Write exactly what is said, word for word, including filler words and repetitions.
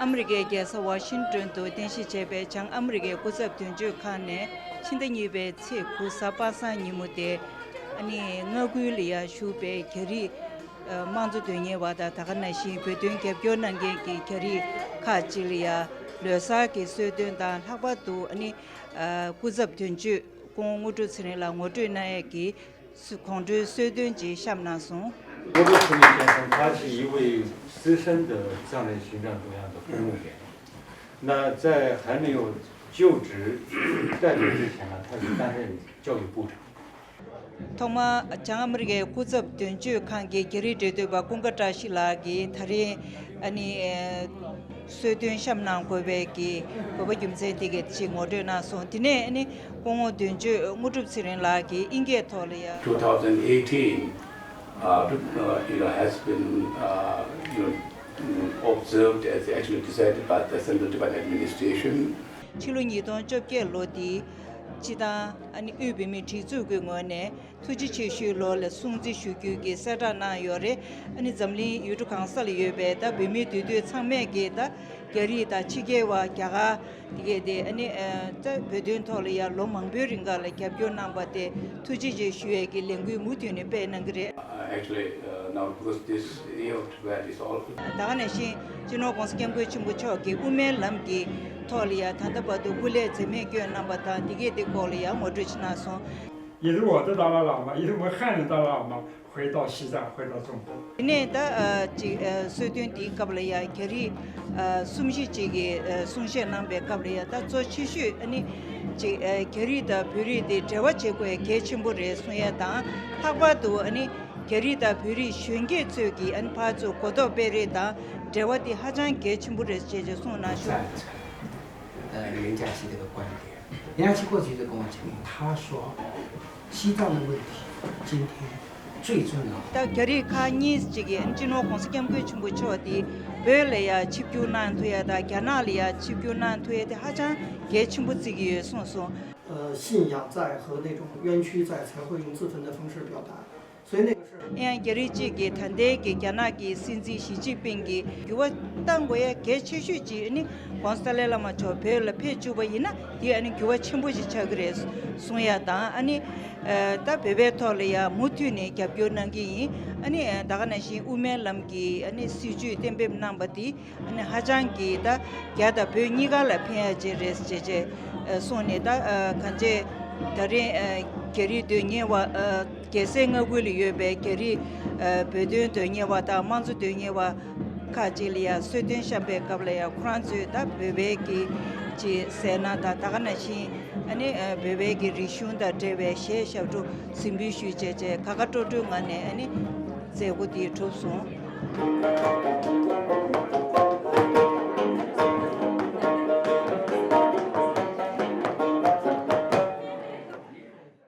ཨ་མི་རི་ཀའི་རྒྱལ་ས་ཝ་ཤིང་ཏོན་དུ་རྟེན་གཞི་བྱས་པའི་བྱང་ཨ་མི་རི་ཀའི་སྐུ་ཚབ་དོན་གཅོད་ཁང་ནས་ཕྱི་ཟླ་གཉིས་པའི་ཚེས་དགུ་གཟའ་པ་སངས་ཉིན་མོ་སྟེ། ཨ་ནི་མངའ་ཁུལ་ལ་ཡ་བཞུགས་པའི་རྒྱ་རིགས་དམངས་གཙོ་དོན་གཉེར་བ་དང་། ད་ག་ནང་བཞིན་བོད་དོན་རྒྱབ་སྐྱོར་གནང་མཁན་གྱི་རྒྱ་རིགས་ཁག་ཅིག་ལ་ཡ་ལོ་གསར་གྱི་གསོལ་སྟོན་དང་། ལྷག་པར་དུ་ཨ་ནི་སྐུ་ཚབ་དོན་གཅོད་སྐུ་ངོ་དངོས་གྲུབ་ཚེ་རིང་ལགས་ངོ་སྤྲོད་གནང་ཡས་ཀྱི་གོང་བཀྲོལ་གསོལ་སྟོན་ཅིག་བཤམས་གནང་སོང་། 吴国成员先生，他是一位资深的藏人行政中央的公务员。那在还没有就职代表之前呢，他是担任教育部长。 ཐོག་མར་བྱང་ཨ་མི་རི་ཀའི་སྐུ་ཚབ་དོན་གཅོད་ཁང་གི་རྒྱ་རིགས་འབྲེལ་མཐུད་པ་ཀུན་དགའ་བཀྲ་ཤིས་ལགས་ཀྱིས་ད་རེས་ཨ་ནི་གསོལ་སྟོན་བཤམས་གནང་དགོས་པའི་གི་དགོས་པ་རྒྱུ་མཚན་དེ་གའི་ཅིག་ངོ་སྤྲོད་གནང་སོང་། དེ་ནས་ཨ་ནི་སྐུ་ངོ་དོན་གཅོད་དངོས་གྲུབ་ཚེ་རིང་ལགས་ཀྱིས་ཨིན་སྐད་ཐོག་ལ་ཡ། two thousand eighteen, uh, uh, you know, has been, uh, you know, mm, observed as actually decided by the Central Tibet Administration. ཕྱི་ལོ་ཉིས་སྟོང་བཅོ་བརྒྱད་ལོ་འདིའི་སྤྱི་བཏང་ཨ་ནི་དབུས་བོད་མིའི་སྒྲིག་འཛུགས་ཀྱི་ངོས་ནས་ཐུགས་རྗེ་ཆེ་ཞུའི་ལོ་ལ་སྲུང་བརྩི་ཞུ་རྒྱུ་གི་གསལ་བསྒྲགས་གནང་ཡོད་རེད། ཨ་ནི་འཛམ་གླིང་ཡུལ་གྲུ་གང་ས་ལ་ཡོད་པའི་ད་བོད་མིའི་འདུས་སྡོད་ཚང་མས་ཀྱིས་ད་རྒྱ་རིགས་དང་ཕྱི་རྒྱལ་བ་རྒྱ་གར་དེ་གས་དེ་ཨ་ནི་ད་བོད་དོན་ཐོག་ལ་ཡང་ལོ་མང་པོའི་རིང་ག་ལ་རྒྱབ་སྐྱོར་གནང་པ་དེ་ཐུགས་རྗེ་ཆེ་ཞུ་ཡས་ཀྱི་ལས་འགུལ་མུ་མཐུད་ནས་སྤེལ་གནང་གི་རེད། Uh, actually, uh, now because this year of Tibet is all. ད་ག་ནང་བཞིན་སྤྱི་ནོར་༸གོང་ས་༸སྐྱབས་མགོན་ཆེན་པོ་མཆོག་གིས་དབུ་མའི་ལམ་གྱི་ཐོག་ལ་ཡང་ད་ལྟ་བར་དུ་སྐུ་ལས་འཛེམས་མེད་བསྐྱོན་གནང་པ་དང་། དེ་གས་དེ་སྐོར་ལ་ཡང་ངོ་སྤྲོད་ཅིག་གནང་སོང་། 一路我的达赖喇嘛，一路我汉人达赖喇嘛，回到西藏，回到中国。 དེ་ནས་ད་ཅིག་གསོལ་སྟོན་དེའི་སྐབས་ལ་ཡང་རྒྱ་རིགས་གསུམ་བཞི་ཅིག་གིས་གསུང་བཤད་གནང་པའི་སྐབས་ལ་ཡང་ད་གཙོ་ཆེ་ཤོས་ཨ་ནི་ཅིག་རྒྱ་རིགས་དང་བོད་རིགས་དེ་འབྲེལ་བ་བྱེད་དགོས་གལ་ཆེན་པོ་རེད་གསུང་ཡ་དང་། ལྷག་པར་དུ་ཨ་ནི་རྒྱ་རིགས་དང་བོད་རིགས་གཞོན་སྐྱེས་ཚོས་ཀྱིས་ཨ་ནི་ཕར་ཚུར་གོ་རྟོགས་སྤེལ་རེས་དང་འབྲེལ་བ་དེ་ཧ་ཅང་གལ་ཆེན་པོ་རེད་ཅེས་ཅེས་གསུངས་གནང་བྱུང་། 呃，袁嘉熙这个观点。袁嘉熙过去就跟我讲过，他说，西藏的问题今天最重要。 ད་རྒྱ་རིགས་ཁག་གཉིས་ཅིག་གིས་སྤྱི་ནོར་༸གོང་ས་༸སྐྱབས་མགོན་ཆེན་པོ་མཆོག་དེ་བོད་ལ་ཡ་ཆིབས་བསྒྱུར་གནང་ཐུབ་ཡ་དང་རྒྱ་ནག་ལ་ཡ་ཆིབས་བསྒྱུར་གནང་ཐུབ་ཡ་དེ་ཧ་ཅང་གལ་ཆེན་པོ་བརྩི་གི་ཡོད་གསུངས་སོང་། 呃，信仰在和那种冤屈在才会用自焚的方式表达。 所以那个事儿。 ཡང་རྒྱ་རིགས་གཅིག་གིས་ད་ལྟའི་གི་རྒྱ་ནག་གི་སྲིད་འཛིན་ཞི་ཅིན་ཕིང་གིས་འགྱུར་བ་གཏང་དགོས་ཡ་གལ་ཆེ་ཤོས་ཅིག་ཨ་ནི་༸གོང་ས་ཏཱ་ལའི་བླ་མ་མཆོག་བོད་ལ་ཕེབས་བཅུག་པ་ཡིན་ན་དེ་ཨ་ནི་འགྱུར་བ་ཆེན་པོ་ཞིག་ཆགས་ཀྱི་རེད་གསུང་ཡ་དང་། ཨ་ནི་ད་བོད་པའི་ཐོག་ལ་ཡ་མུ་མཐུད་ནས་རྒྱབ་སྐྱོར་གནང་གི་ཡིན། ཨ་ནི་ད་ག་ནང་བཞིན་དབུ་མའི་ལམ་གྱི་ཨ་ནི་སྲིད་བྱུས་གཏན་འབེབས་གནང་པ་དེ་ཨ་ནི་ཧ་ཅང་གི་ད་རྒྱ་དང་བོད་གཉིས་ཀ་ལ་ཕན་ཡ་ཅིག་རེད་ཅེས་ཅེས་གསུངས་ནས། ད་གང་ཅི་ད་རེས་རྒྱ་རིགས་དོན་གཉེར་བ། རྒྱལ་སའི་མངའ་ཁུལ་ལ་ཡོད་པའི་རྒྱ་རིགས་བོད་དོན་དོན་གཉེར་བ་དང་དམངས་གཙོ་དོན་གཉེར་བ་ཁག་ཅིག་ལ་ཡང་གསོལ་སྟོན་བཤམས་པའི་སྐབས་ལ་ཡང་ཁོ་རང་ཚོས་ད་བོད་པའི་གི་ཅིག་ཟས་སྣ་དང་། ད་ག་ནང་བཞིན་ཨ་ནི་བོད་པའི་གི་རིག་གཞུང་དང་འབྲེལ་བའི་གཞས་ཞབས་བྲོ་གཟིགས་འབུལ་ཞུས་བྱས་བྱས་དགའ་དགའ་སྤྲོ་སྤྲོའི་ངང་ནས་ཨ་ནི་མཛད་སྒོ་དེ་གྲུབ་སོང་།